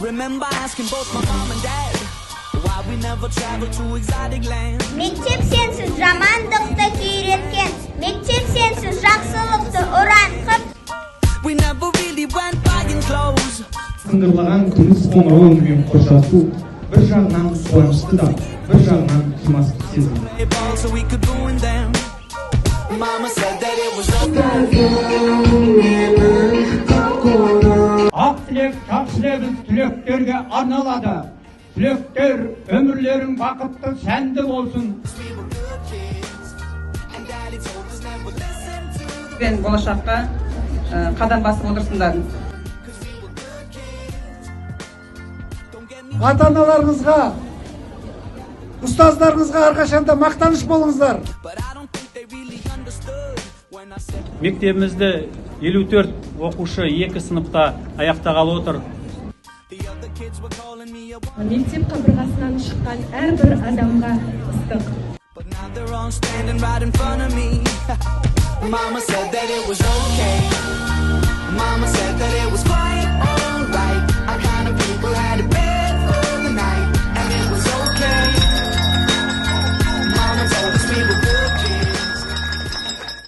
Remember asking both my mom and dad why we never traveled to exotic lands. Мектеп сенсіз жамандықты үйреткен, мектеп сенсіз жақсылықты ұран қып. We never really went buying clothes. Сыңғырлаған күміс қоңырау үнімен қоштасу бір жағынан қуанышты да, бір жағынан қимастық сезім. Play ball so we could ruin them. Mama said that it was okay. Ақ тілек, жақсы лебіз түлектерге арналады. Түлектер, өмірлерің бақытты, сәнді болсын. We were good kids. And daddy told us never listen to the Пен болашаққа қадам басып отырсыңдар. 'Cause we were good kids. Don't get me Ата аналарыңызға, ұстаздарыңызға әрқашанда мақтаныш болыңыздар. But I don't think they really understood when I said Мектебімізді 54 оқушы екі сыныпта аяқтағалы отыр. The other kids were calling me a Мектеп қабырғасынан шыққан әрбір адамға ыстық. But now they're all standing right in front of me. Mama said that it was okay.